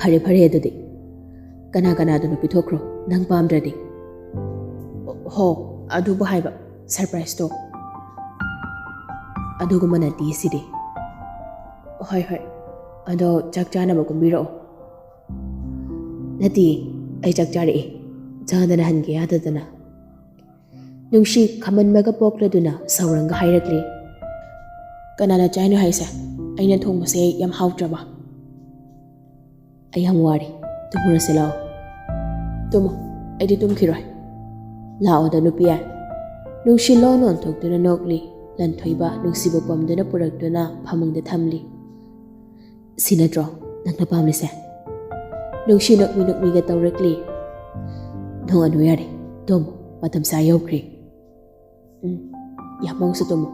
"ꯐꯔꯦ, ꯐꯔꯦ ꯑꯗꯨꯗꯤ꯫ ꯀꯅꯥ ꯀꯅꯥꯗꯅꯣ ꯄꯤꯊꯣꯛꯈ꯭ꯔꯣ, ꯅꯪ ꯄꯥꯝꯗ꯭ꯔꯗꯤ꯫" "ꯍꯣ, ꯑꯗꯨꯕꯨ ꯍꯥꯏꯕ, ꯁꯔꯄ꯭ꯔꯥꯏꯖꯇꯣ꯫" "ꯑꯗꯨꯒꯨꯝꯕ ꯅꯠꯇꯦ ꯁꯤꯗꯤ꯫" "ꯍꯣꯏ, ꯍꯣꯏ, ꯑꯗꯣ ꯆꯥꯛ ꯆꯥꯅꯕ ꯀꯨꯝꯕꯤꯔꯛꯑꯣ꯫" "ꯅꯠꯇꯦ, ꯑꯩ ꯆꯥꯛ ꯆꯥꯔꯛꯑꯦ, ꯆꯥꯗꯅ ꯍꯟꯒꯦ ꯌꯥꯗꯗꯅ꯫" ꯅꯨꯡꯁꯤ ꯈꯝꯍꯟꯕꯒ ꯄꯣꯛꯂꯗꯨꯅ ꯁꯧꯔꯪꯒ ꯍꯥꯏꯔꯛꯂꯤ꯫ "ꯀꯅꯥꯅ ꯆꯥꯏꯅꯣ ꯍꯥꯏꯁꯦ? ꯑꯩꯅ ꯊꯣꯡꯕꯁꯦ ꯌꯥꯝ ꯍꯥꯎꯇ꯭ꯔꯕ?" "ꯑꯩ ꯌꯥꯝ ꯋꯥꯔꯦ, ꯇꯨꯝꯃꯨꯔꯁꯤ ꯂꯥꯛꯑꯣ꯫" "ꯇꯨꯝꯃꯣ, ꯑꯩꯗꯤ ꯇꯨꯝꯈꯤꯔꯣꯏ꯫" "ꯂꯥꯛꯑꯣꯗ ꯅꯨꯄꯤ꯫" ꯅꯨꯡꯁꯤ ꯂꯣꯟ ꯑꯣꯟꯊꯣꯛꯇꯨꯅ ꯅꯣꯛꯂꯤ꯫ ꯂꯟꯊꯣꯏꯕ ꯅꯨꯡꯁꯤꯕ ꯄꯣꯝꯗꯨꯅ ꯄꯨꯔꯛꯇꯨꯅ ꯐꯃꯨꯡꯗ ꯊꯝꯂꯤ꯫ "ꯁꯤ ꯅꯠꯇ꯭ꯔꯣ ꯅꯪꯅ ꯄꯥꯝꯂꯤꯁꯦ?" ꯅꯨꯡꯁꯤ ꯅꯣꯛꯃꯤ ꯅꯣꯛꯃꯤꯒ ꯇꯧꯔꯛꯂꯤ꯫ "ꯅꯣꯛꯑꯅꯨ ꯌꯥꯔꯦ, ꯇꯨꯝꯃꯣ, ꯃꯇꯝ ꯆꯥ ꯌꯧꯈ꯭ꯔꯦ꯫" "ꯎꯝ, ꯌꯥꯝ ꯃꯣꯡꯁꯨ ꯇꯨꯝꯃꯣ꯫"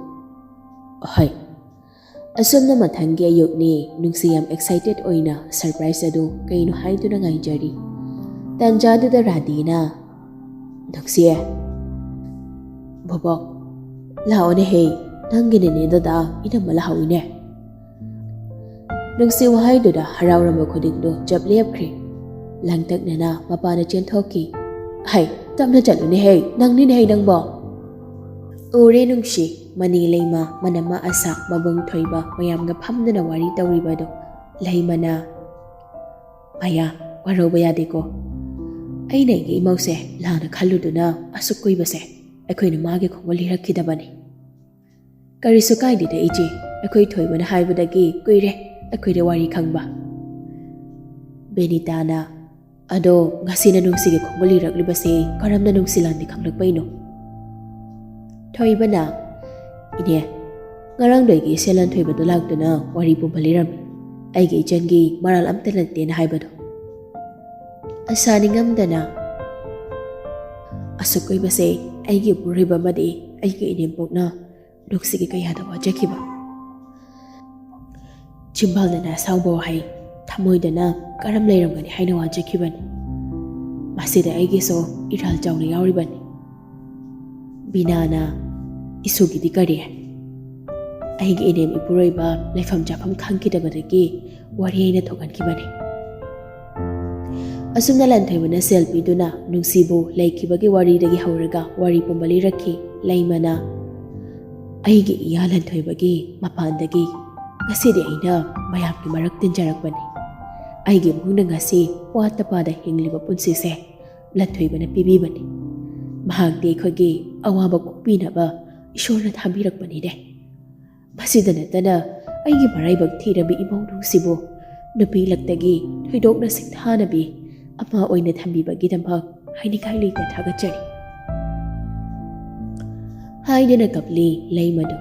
"ꯍꯣꯏ꯫" ꯑꯁꯨꯝꯅ ꯃꯊꯪꯒꯤ ꯑꯌꯨꯛꯅꯤ꯫ ꯅꯨꯡꯁꯤ ꯌꯥꯝ ꯑꯦꯛꯁꯥꯏꯇꯦꯠ ꯑꯣꯏꯅ ꯁꯔꯄ꯭ꯔꯥꯏꯖ ꯑꯗꯨ ꯀꯩꯅꯣ ꯍꯥꯏꯗꯨꯅ ꯉꯥꯏꯖꯔꯤ꯫ ꯇꯥꯟꯖꯥꯗꯨꯗ ꯔꯥꯙꯤꯅ, "ꯅꯨꯡꯁꯤꯌꯦ꯫ ꯕꯣꯕꯣꯛ, ꯂꯥꯛꯑꯣꯅꯦ ꯍꯦ, ꯅꯪꯒꯤꯅꯦꯅꯦ ꯗꯗꯥ ꯏꯅꯝꯃ ꯂꯥꯛꯍꯧꯏꯅꯦ꯫" ꯅꯨꯡꯁꯤ ꯋꯥꯍꯩꯗꯨꯗ ꯍꯔꯥꯎꯔꯝꯕ ꯈꯨꯗꯤꯡꯗꯣ ꯆꯞ ꯂꯦꯞꯈ꯭ꯔꯦ꯫ ꯂꯥꯡꯇꯛꯅꯅ ꯃꯄꯥꯟꯗ ꯆꯦꯟꯊꯣꯛꯈꯤ꯫ "ꯍꯩ, ꯇꯞꯅ ꯆꯠꯂꯨꯅꯦ ꯍꯦ, ꯅꯪꯅꯤꯅꯦ ꯍꯦ ꯅꯪꯕꯣ꯫" ꯎꯔꯦ ꯅꯨꯡꯁꯤ, ꯃꯅꯤ ꯂꯩꯃ, ꯃꯅꯝꯃ ꯑꯁꯥ, ꯃꯕꯨꯡ ꯊꯣꯏꯕ ꯃꯌꯥꯝꯒ ꯐꯝꯗꯨꯅ ꯋꯥꯔꯤ ꯇꯧꯔꯤꯕꯗꯣ꯫ ꯂꯩꯃꯅ, "ꯃꯌꯥ, ꯋꯥꯔꯧꯕ ꯌꯥꯗꯦꯀꯣ꯫ ꯑꯩꯅ ꯑꯩꯒꯤ ꯏꯃꯧꯁꯦ ꯂꯥꯟꯅ ꯈꯜꯂꯨꯗꯨꯅ ꯑꯁꯨꯛ ꯀꯨꯏꯕꯁꯦ ꯑꯩꯈꯣꯏꯅ ꯃꯥꯒꯤ ꯈꯣꯡꯒꯨꯜ ꯂꯤꯔꯛꯈꯤꯗꯕꯅꯤ꯫" "ꯀꯔꯤꯁꯨ ꯀꯥꯏꯗꯦꯗ ꯏꯆꯦ, ꯑꯩꯈꯣꯏ ꯊꯣꯏꯕꯅ ꯍꯥꯏꯕꯗꯒꯤ ꯀꯨꯏꯔꯦ ꯑꯩꯈꯣꯏꯗ ꯋꯥꯔꯤ ꯈꯪꯕ꯫" ꯕꯦꯅꯤꯇꯥꯅ, "ꯑꯗꯣ ꯉꯁꯤꯅ ꯅꯨꯡꯁꯤꯒꯤ ꯈꯣꯡꯒꯨꯜ ꯂꯤꯔꯛꯂꯤꯕꯁꯦ ꯀꯔꯝꯅ ꯅꯨꯡꯁꯤ ꯂꯥꯟꯗꯤ ꯈꯪꯂꯛꯄꯩꯅꯣ?" ꯊꯣꯏꯕꯅ, "ꯏꯅꯦ, ꯉꯔꯥꯡꯗꯣ ꯑꯩꯒꯤ ꯏꯆꯦ ꯂꯟꯊꯣꯏꯕꯗꯣ ꯂꯥꯛꯇꯨꯅ ꯋꯥꯔꯤ ꯄꯨꯝꯕ ꯂꯤꯔꯝꯃꯤ, ꯑꯩꯒꯤ ꯏꯆꯟꯒꯤ ꯃꯔꯥꯜ ꯑꯝꯇ ꯅꯠꯇꯦꯅ ꯍꯥꯏꯕꯗꯣ꯫" ꯑꯁꯥ ꯅꯤꯡꯉꯝꯗꯅ, "ꯑꯁꯨꯛ ꯀꯨꯏꯕꯁꯦ ꯑꯩꯒꯤ ꯏꯄꯨꯔꯣꯏꯕ ꯑꯃꯗꯤ ꯑꯩꯒꯤ ꯏꯅꯦꯝꯄꯣꯛꯅ ꯅꯨꯡꯁꯤꯒꯤ ꯀꯌꯥꯗ ꯋꯥꯖꯈꯤꯕ꯫ ꯆꯤꯝꯕꯥꯜꯗꯅ ꯑꯁꯥꯎꯕ ꯋꯥꯍꯩ, ꯊꯃꯣꯏꯗꯅ ꯀꯔꯝ ꯂꯩꯔꯝꯒꯅꯤ ꯍꯥꯏꯅ ꯋꯥꯖꯈꯤꯕꯅꯤ꯫ ꯃꯁꯤꯗ ꯑꯩꯒꯤꯁꯨ ꯏꯔꯥꯜ ꯆꯥꯎꯅ ꯌꯥꯎꯔꯤꯕꯅꯤ꯫" ꯕꯤꯅꯥꯅ, "ꯏꯁꯨꯒꯤꯗꯤ ꯀꯔꯤ? ꯑꯩꯒꯤ ꯏꯅꯦꯝ ꯏꯄꯨꯔꯣꯏꯕ ꯂꯩꯐꯝ ꯆꯥꯐꯝ ꯈꯪꯈꯤꯗꯕꯗꯒꯤ ꯋꯥꯔꯤ ꯑꯩꯅ ꯊꯣꯛꯍꯟꯈꯤꯕꯅꯤ꯫" ꯑꯁꯨꯝꯅ ꯂꯟꯊꯣꯏꯕꯅ ꯁꯦꯜ ꯄꯤꯗꯨꯅ ꯅꯨꯡꯁꯤꯕꯨ ꯂꯩꯈꯤꯕꯒꯤ ꯋꯥꯔꯤꯗꯒꯤ ꯍꯧꯔꯒ ꯋꯥꯔꯤ ꯄꯨꯝꯕ ꯂꯤꯔꯛꯈꯤ꯫ ꯂꯩꯃꯅ, "ꯑꯩꯒꯤ ꯏꯌꯥ ꯂꯟꯊꯣꯏꯕꯒꯤ ꯃꯄꯥꯟꯗꯒꯤ ꯉꯁꯤꯗꯤ ꯑꯩꯅ ꯃꯌꯥꯝꯒꯤ ꯃꯔꯛ ꯇꯤꯟꯖꯔꯛꯄꯅꯤ꯫ ꯑꯩꯒꯤ ꯏꯃꯨꯡꯅ ꯉꯁꯤ ꯋꯥꯠꯇ ꯄꯥꯗ ꯍꯤꯡꯂꯤꯕ ꯄꯨꯟꯁꯤꯁꯦ ꯂꯟꯊꯣꯏꯕꯅ ꯄꯤꯕꯤꯕꯅꯤ꯫ ꯃꯍꯥꯛꯇꯤ ꯑꯩꯈꯣꯏꯒꯤ ꯑꯋꯥꯕ ꯀꯣꯛꯄꯤꯅꯕ ꯏꯁꯣꯔꯅ ꯊꯥꯕꯤꯔꯛꯄꯅꯤꯅꯦ꯫ ꯃꯁꯤꯗ ꯅꯠꯇꯅ ꯑꯩꯒꯤ ꯃꯔꯥꯏꯕꯛ ꯊꯤꯔꯕꯤ ꯏꯃꯧ ꯅꯨꯡꯁꯤꯕꯨ ꯅꯨꯄꯤ ꯂꯛꯇꯒꯤ ꯊꯣꯏꯗꯣꯛꯅ ꯁꯤꯡꯊꯥꯅꯕꯤ ꯑꯃ ꯑꯣꯏꯅ ꯊꯝꯕꯤꯕꯒꯤꯗꯃꯛ ꯍꯥꯏꯅꯤꯡꯉꯥꯏ ꯂꯩꯇ ꯊꯥꯒꯠꯆꯔꯤ" ꯍꯥꯏꯗꯨꯅ ꯀꯞꯂꯤ ꯂꯩꯃꯗꯨ꯫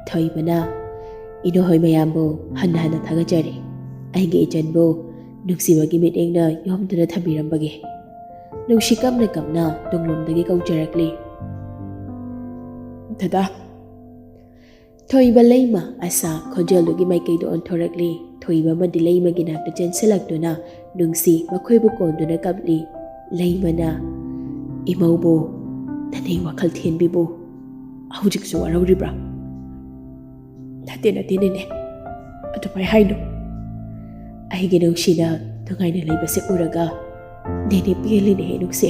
ꯊꯣꯏꯕꯅ, "ꯏꯅꯣꯍꯣꯏ ꯃꯌꯥꯝꯕꯨ ꯍꯟꯅ ꯍꯟꯅ ꯊꯥꯒꯠꯆꯔꯤ꯫ ꯑꯩꯒꯤ ꯏꯆꯟꯕꯨ ꯅꯨꯡꯁꯤꯕꯒꯤ ꯃꯤꯠꯌꯦꯡꯅ ꯌꯣꯝꯗꯨꯅ ꯊꯝꯕꯤꯔꯝꯕꯒꯤ꯫" ꯅꯨꯡꯁꯤ ꯀꯞꯅ ꯀꯞꯅ ꯇꯨꯡꯂꯣꯝꯗꯒꯤ ꯀꯧꯖꯔꯛꯂꯤ, "ꯗꯗꯥ!" ꯊꯣꯏꯕ, ꯂꯩꯃ, ꯑꯁꯥ ꯈꯣꯟꯖꯦꯜꯗꯨꯒꯤ ꯃꯥꯏꯀꯩꯗ ꯑꯣꯟꯊꯣꯔꯛꯂꯤ꯫ ꯊꯣꯏꯕ ꯑꯃꯗꯤ ꯂꯩꯃꯒꯤ ꯅꯥꯛꯇ ꯆꯦꯟꯁꯤꯜꯂꯛꯇꯨꯅ ꯅꯨꯡꯁꯤ ꯃꯈꯣꯏꯕꯨ ꯀꯣꯟꯗꯨꯅ ꯀꯞꯂꯤ꯫ ꯂꯩꯃꯅ, ꯏꯃꯧꯕꯨ, ꯅꯅꯦ ꯋꯥꯈꯜ ꯊꯦꯟꯕꯤꯕꯨ ꯍꯧꯖꯤꯛꯁꯨ ꯋꯥꯔꯧꯔꯤꯕ꯭ꯔꯥ? ꯅꯠꯇꯦ, ꯅꯠꯇꯦ, ꯅꯦꯅꯦ, ꯑꯗꯨꯃꯥꯏ ꯍꯥꯏꯅꯨ꯫ ꯑꯩꯒꯤ ꯅꯨꯡꯁꯤꯅ ꯅꯨꯡꯉꯥꯏꯅ ꯂꯩꯕꯁꯦ ꯎꯔꯒ ꯅꯦꯅꯦ ꯄꯦꯜꯂꯤꯅꯦꯍꯦ, ꯅꯨꯡꯁꯤ꯫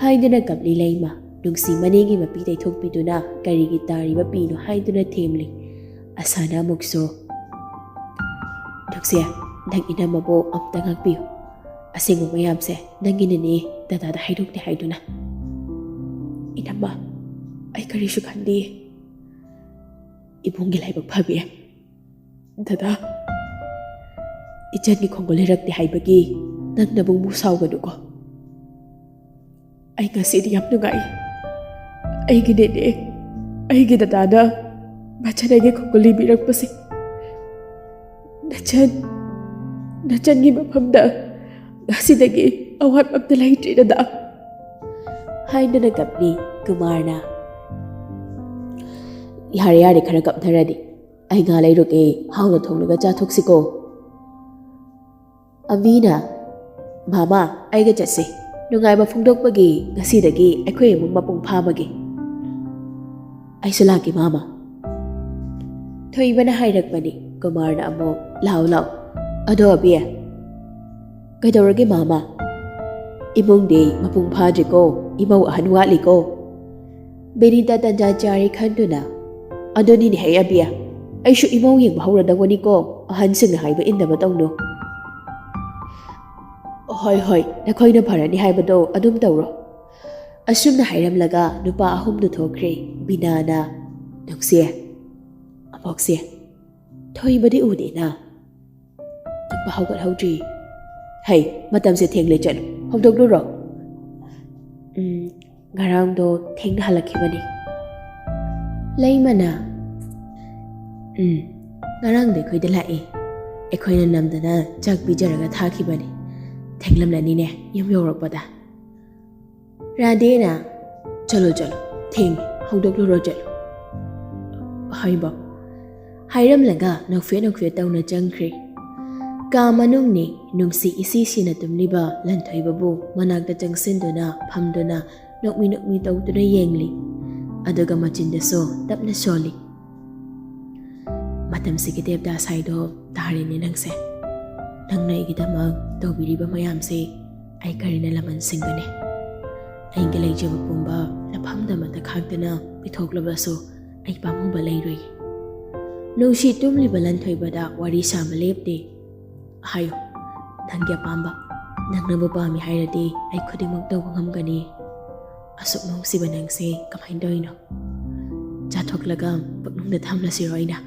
ꯍꯥꯏꯗꯨꯅ ꯀꯞꯂꯤ ꯂꯩꯃ꯫ ꯅꯨꯡꯁꯤ ꯃꯅꯦꯒꯤ ꯃꯄꯤ ꯇꯩꯊꯣꯛꯄꯤꯗꯨꯅ ꯀꯔꯤꯒꯤ ꯇꯥꯔꯤꯕ ꯄꯤꯅꯣ ꯍꯥꯏꯗꯨꯅ ꯊꯦꯝꯂꯤ꯫ ꯑꯁꯥꯅ ꯑꯃꯨꯛꯁꯨ, "ꯅꯨꯡꯁꯤ, ꯅꯪ ꯏꯅꯝꯃꯕꯨ ꯑꯝꯇ ꯉꯥꯛꯄꯤꯌꯨ꯫ ꯑꯁꯦꯡꯕ ꯃꯌꯥꯝꯁꯦ ꯅꯪꯒꯤ ꯅꯦꯅꯦ ꯗꯗꯥꯗ ꯍꯥꯏꯗꯣꯛꯇꯦ ꯍꯥꯏꯗꯨꯅ꯫" "ꯏꯅꯝꯃ, ꯑꯩ ꯀꯔꯤꯁꯨ ꯈꯟꯗꯦ꯫ ꯏꯕꯨꯡꯒꯤ ꯂꯥꯏꯕꯛ ꯐꯕꯤ꯫ ꯗꯗꯥ, ꯏꯆꯟꯒꯤ ꯈꯣꯡꯒꯨꯜ ꯂꯩꯔꯛꯇꯦ ꯍꯥꯏꯕꯒꯤ ꯅꯪ ꯅꯕꯨꯡꯕꯨ ꯁꯥꯎꯒꯅꯨꯀꯣ꯫ ꯑꯩ ꯉꯁꯤꯗꯤ ꯌꯥꯝ ꯅꯨꯡꯉꯥꯏ꯫ ꯑꯩꯒꯤ ꯅꯦꯅꯦ, ꯑꯩꯒꯤ ꯗꯗꯥꯅ ꯃꯆꯟ ꯑꯩꯒꯤ ꯈꯣꯡꯒꯨꯜ ꯂꯤꯕꯤꯔꯛꯄꯁꯦ꯫ ꯅꯆꯟ, ꯅꯆꯟꯒꯤ ꯃꯐꯝꯗ ꯉꯁꯤꯗꯒꯤ ꯑꯋꯥꯠꯄ ꯑꯝꯇ ꯂꯩꯇ꯭ꯔꯦ, ꯗꯗꯥ꯫" ꯍꯥꯏꯗꯨꯅ ꯀꯞꯂꯤ ꯀꯨꯃꯥꯔꯅ꯫ "ꯌꯥꯔꯦ, ꯌꯥꯔꯦ, ꯈꯔ ꯀꯞꯅꯔꯗꯤ꯫ ꯑꯩ ꯉꯥ ꯂꯩꯔꯨꯒꯦ, ꯍꯥꯎꯅ ꯊꯣꯡꯂꯒ ꯆꯥꯊꯣꯛꯁꯤꯀꯣ꯫" ꯑꯕꯤꯅ, "ꯃꯥꯃꯥ, ꯑꯩꯒ ꯆꯠꯁꯤ꯫ ꯅꯨꯡꯉꯥꯏꯕ ꯐꯣꯡꯗꯣꯛꯄꯒꯤ ꯉꯁꯤꯗꯒꯤ ꯑꯩꯈꯣꯏ ꯏꯃꯨꯡ ꯃꯄꯨꯡ ꯐꯥꯕꯒꯤ꯫" "ꯑꯩꯁꯨ ꯂꯥꯛꯀꯦ, ꯃꯥꯃꯥ꯫" ꯊꯣꯏꯕꯅ ꯍꯥꯏꯔꯛꯄꯅꯤ꯫ ꯀꯨꯃꯥꯔꯅ ꯑꯃꯨꯛ, "ꯂꯥꯎ, ꯂꯥꯎ꯫ ꯑꯗꯣ ꯑꯕꯤ, ꯀꯩꯗꯧꯔꯒꯦ, ꯃꯥꯃꯥ? ꯏꯃꯨꯡꯗꯤ ꯃꯄꯨꯡ ꯐꯥꯗ꯭ꯔꯤꯀꯣ, ꯏꯃꯧ ꯑꯍꯟ ꯋꯥꯠꯂꯤꯀꯣ꯫" ꯕꯤꯅꯤꯇꯥ ꯇꯟꯖꯥ ꯆꯥꯔꯦ ꯈꯟꯗꯨꯅ, "ꯑꯗꯨꯅꯤꯅꯦ ꯍꯦ ꯑꯕꯤ, ꯑꯩꯁꯨ ꯏꯃꯧ ꯌꯦꯡꯕ ꯍꯧꯔꯗꯧꯕꯅꯤꯀꯣ, ꯑꯍꯟꯁꯤꯡꯅ ꯍꯥꯏꯕ ꯏꯟꯗꯕ ꯇꯧꯅꯨ꯫" "ꯍꯣꯏ, ꯍꯣꯏ, ꯅꯈꯣꯏꯅ ꯐꯔꯅꯤ ꯍꯥꯏꯕꯗꯣ ꯑꯗꯨꯝ ꯇꯧꯔꯣ꯫" ꯑꯁꯨꯝꯅ ꯍꯥꯏꯔꯝꯂꯒ ꯅꯨꯄꯥ ꯑꯍꯨꯝꯗꯨ ꯊꯣꯛꯈ꯭ꯔꯦ꯫ ꯕꯤꯅꯥꯅ, "ꯅꯨꯡꯁꯤ, ꯑꯕꯣꯛꯁꯦ, ꯊꯣꯏꯕꯗꯤ ꯎꯗꯦꯅ꯫ ꯇꯨꯝꯕ ꯍꯧꯒꯠꯍꯧꯗ꯭ꯔꯤ꯫ ꯍꯩ, ꯃꯇꯝꯁꯦ ꯊꯦꯡꯂꯦ, ꯆꯠꯂꯨ, ꯍꯧꯗꯣꯛꯂꯨꯔꯣ꯫" "ꯎꯝ, ꯉꯔꯥꯡꯗꯣ ꯊꯦꯡꯅ ꯍꯜꯂꯛꯈꯤꯕꯅꯤ꯫" ꯂꯩꯃꯅ, "ꯎꯝ, ꯉꯔꯥꯡꯗꯣ ꯑꯩꯈꯣꯏꯗ ꯂꯥꯛꯏ꯫ ꯑꯩꯈꯣꯏꯅ ꯅꯝꯗꯅ ꯆꯥꯛ ꯄꯤꯖꯔꯒ ꯊꯥꯈꯤꯕꯅꯤ꯫ ꯊꯦꯡꯂꯝꯂꯅꯤꯅꯦ ꯌꯨꯝ ꯌꯧꯔꯛꯄꯗ꯫" ꯔꯥꯙꯦꯅ, "ꯆꯠꯂꯣ, ꯆꯠꯂꯣ, ꯊꯦꯡꯉꯦ, ꯍꯧꯗꯣꯛꯂꯨꯔꯣ, ꯆꯠꯂꯣ꯫" ꯍꯩꯕ ꯍꯥꯏꯔꯝꯂꯒ ꯅꯣꯛꯐꯦꯠ ꯅꯣꯛꯐꯦꯠ ꯇꯧꯅ ꯆꯪꯈ꯭ꯔꯦ꯫ ꯀꯥ ꯃꯅꯨꯡꯅꯤ꯫ ꯅꯨꯡꯁꯤ ꯏꯁꯤ ꯁꯤꯅ ꯇꯨꯝꯂꯤꯕ ꯂꯟꯊꯣꯏꯕꯕꯨ ꯃꯅꯥꯛꯇ ꯆꯪꯁꯤꯟꯗꯨꯅ ꯐꯝꯗꯨꯅ ꯅꯣꯛꯃꯤ ꯅꯣꯛꯃꯤ ꯇꯧꯗꯨꯅ ꯌꯦꯡꯂꯤ꯫ ꯑꯗꯨꯒ ꯃꯆꯤꯟꯗꯁꯨ ꯇꯞꯅ ꯁꯣꯜꯂꯤ꯫ "ꯃꯇꯝꯁꯤꯒꯤ ꯗꯦꯕꯗꯥꯁ ꯍꯥꯏꯗꯣ ꯇꯥꯔꯦꯅꯦ ꯅꯪꯁꯦ꯫ ꯅꯪꯅ ꯑꯩꯒꯤꯗꯃꯛ ꯇꯧꯕꯤꯔꯤꯕ ꯃꯌꯥꯝꯁꯦ ꯑꯩ ꯀꯔꯤꯅ ꯂꯃꯟ ꯁꯤꯡꯒꯅꯤ? ꯑꯩꯒꯤ ꯂꯩꯖꯕ ꯄꯨꯝꯕ ꯅꯐꯝꯗꯃꯛꯇ ꯈꯥꯛꯇꯅ ꯄꯤꯊꯣꯛꯂꯕꯁꯨ ꯑꯩ ꯄꯥꯝꯃꯨꯕ ꯂꯩꯔꯣꯏ꯫" ꯅꯨꯡꯁꯤ ꯇꯨꯝꯂꯤꯕ ꯂꯟꯊꯣꯏꯕꯗ ꯋꯥꯔꯤ ꯁꯥꯕ ꯂꯦꯞꯇꯦ꯫ "ꯍꯥꯏꯌꯨ, ꯅꯪꯒꯤ ꯑꯄꯥꯝꯕ꯫ ꯅꯪꯅꯕꯨ ꯄꯥꯝꯃꯤ ꯍꯥꯏꯔꯗꯤ ꯑꯩ ꯈꯨꯗꯤꯡꯃꯛ ꯇꯧꯕ ꯉꯝꯒꯅꯤ꯫ ꯑꯁꯨꯛ ꯅꯨꯡꯁꯤꯕ ꯅꯪꯁꯦ ꯀꯃꯥꯏꯅ ꯇꯧꯔꯤꯅꯣ? ꯆꯥꯊꯣꯛꯂꯒ ꯄꯨꯛꯅꯨꯡꯗ ꯊꯝꯂꯁꯤꯔꯣ ꯑꯩꯅ?"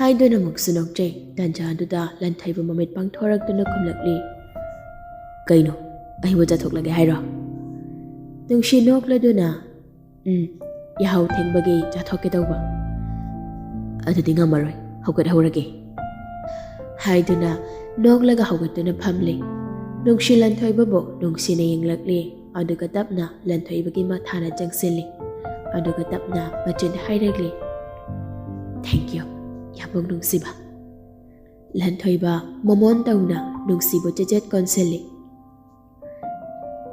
ꯍꯥꯏꯗꯨꯅ ꯑꯃꯨꯛꯁꯨ ꯅꯣꯛꯆꯩ꯫ ꯇꯟꯖꯥꯗꯨꯗ ꯂꯟꯊꯣꯏꯕ ꯃꯃꯤꯠ ꯄꯥꯡꯊꯣꯔꯛꯇꯨꯅ ꯈꯨꯝꯂꯛꯂꯤ꯫ "ꯀꯩꯅꯣ? ꯑꯩꯕꯨ ꯆꯥꯊꯣꯛꯂꯒꯦ ꯍꯥꯏꯔꯣ?" ꯅꯨꯡꯁꯤ ꯅꯣꯛꯂꯗꯨꯅ, "ꯎꯝ, ꯌꯥꯍꯧ ꯊꯦꯡꯕꯒꯤ ꯆꯥꯊꯣꯛꯀꯦ ꯇꯧꯕ꯫" "ꯑꯗꯨꯗꯤ ꯉꯝꯃꯔꯣꯏ, ꯍꯧꯒꯠꯍꯧꯔꯒꯦ꯫" ꯍꯥꯏꯗꯨꯅ ꯅꯣꯛꯂꯒ ꯍꯧꯒꯠꯇꯨꯅ ꯐꯝꯂꯦ꯫ ꯅꯨꯡꯁꯤ ꯂꯟꯊꯣꯏꯕꯕꯨ ꯅꯨꯡꯁꯤꯅ ꯌꯦꯡꯂꯛꯂꯦ꯫ ꯑꯗꯨꯒ ꯇꯞꯅ ꯂꯟꯊꯣꯏꯕꯒꯤ ꯃꯊꯥꯅ ꯆꯪꯁꯤꯜꯂꯤ꯫ ꯑꯗꯨꯒ ꯇꯞꯅ ꯃꯆꯤꯟ ꯍꯥꯏꯔꯛꯂꯤ, "Thank you, ꯌꯥꯝꯕꯨꯡ ꯅꯨꯡꯁꯤꯕ꯫" ꯂꯟꯊꯣꯏꯕ ꯃꯃꯣꯟ ꯇꯧꯅ ꯅꯨꯡꯁꯤꯕꯨ ꯆꯦꯆꯦꯠ ꯀꯣꯟꯁꯤꯜꯂꯤ꯫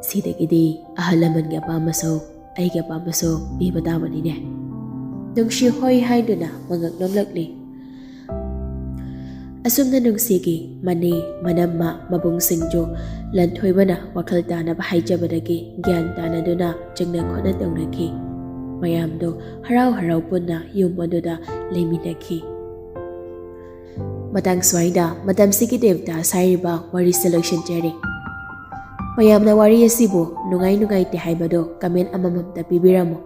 "ꯁꯤꯗꯒꯤꯗꯤ ꯑꯍꯜ ꯂꯃꯟꯒꯤ ꯑꯄꯥꯝꯕꯁꯨ ꯑꯩꯒꯤ ꯑꯄꯥꯝꯕꯁꯨ ꯄꯤꯕ ꯇꯥꯕꯅꯤꯅꯦ꯫" ꯅꯨꯡꯁꯤ ꯍꯣꯏ ꯍꯥꯏꯗꯨꯅ ꯃꯉꯛ ꯅꯣꯝꯂꯛꯂꯤ꯫ ꯑꯁꯨꯝꯅ ꯅꯨꯡꯁꯤꯒꯤ ꯃꯅꯦ, ꯃꯅꯝꯃ, ꯃꯕꯨꯡꯁꯤꯡꯁꯨ ꯂꯟꯊꯣꯏꯕꯅ ꯋꯥꯈꯜ ꯇꯥꯅꯕ ꯍꯥꯏꯖꯕꯗꯒꯤ ꯒ꯭ꯌꯥꯟ ꯇꯥꯅꯗꯨꯅ ꯆꯤꯡꯅ ꯈꯣꯠꯅ ꯇꯧꯅꯈꯤ꯫ ꯃꯌꯥꯝꯗꯣ ꯍꯔꯥꯎ ꯍꯔꯥꯎ ꯄꯨꯟꯅ ꯌꯨꯝ ꯑꯗꯨꯗ ꯂꯩꯃꯤꯟꯅꯈꯤ꯫ ꯃꯇꯥꯡ ꯁ꯭ꯋꯥꯏꯗ ꯃꯇꯝꯁꯤꯒꯤ ꯗꯦꯕꯇꯥ ꯁꯥꯏꯔꯤꯕ ꯋꯥꯔꯤꯁꯦ ꯂꯣꯏꯁꯤꯟꯖꯔꯦ꯫ ꯃꯌꯥꯝꯅ ꯋꯥꯔꯤ ꯑꯁꯤꯕꯨ ꯅꯨꯡꯉꯥꯏ ꯅꯨꯡꯉꯥꯏꯇꯦ ꯍꯥꯏꯕꯗꯣ comment ꯑꯃꯃꯝꯇ ꯄꯤꯕꯤꯔꯝꯃꯨ꯫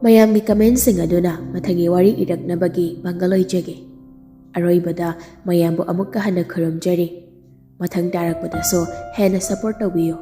ꯃꯌꯥꯝꯒꯤ commentꯁꯤꯡ ꯑꯗꯨꯅ ꯃꯊꯪꯒꯤ ꯋꯥꯔꯤ ꯏꯔꯛꯅꯕꯒꯤ ꯄꯥꯡꯒꯜ ꯑꯣꯏꯖꯒꯦ꯫ ꯑꯔꯣꯏꯕꯗ ꯃꯌꯥꯝꯕꯨ ꯑꯃꯨꯛꯀ ꯍꯟꯅ ꯈꯨꯔꯨꯝꯖꯔꯤ꯫ ꯃꯊꯪ ꯇꯥꯔꯛꯄꯗꯁꯨ ꯍꯦꯟꯅ support ꯇꯧꯕꯤꯌꯨ꯫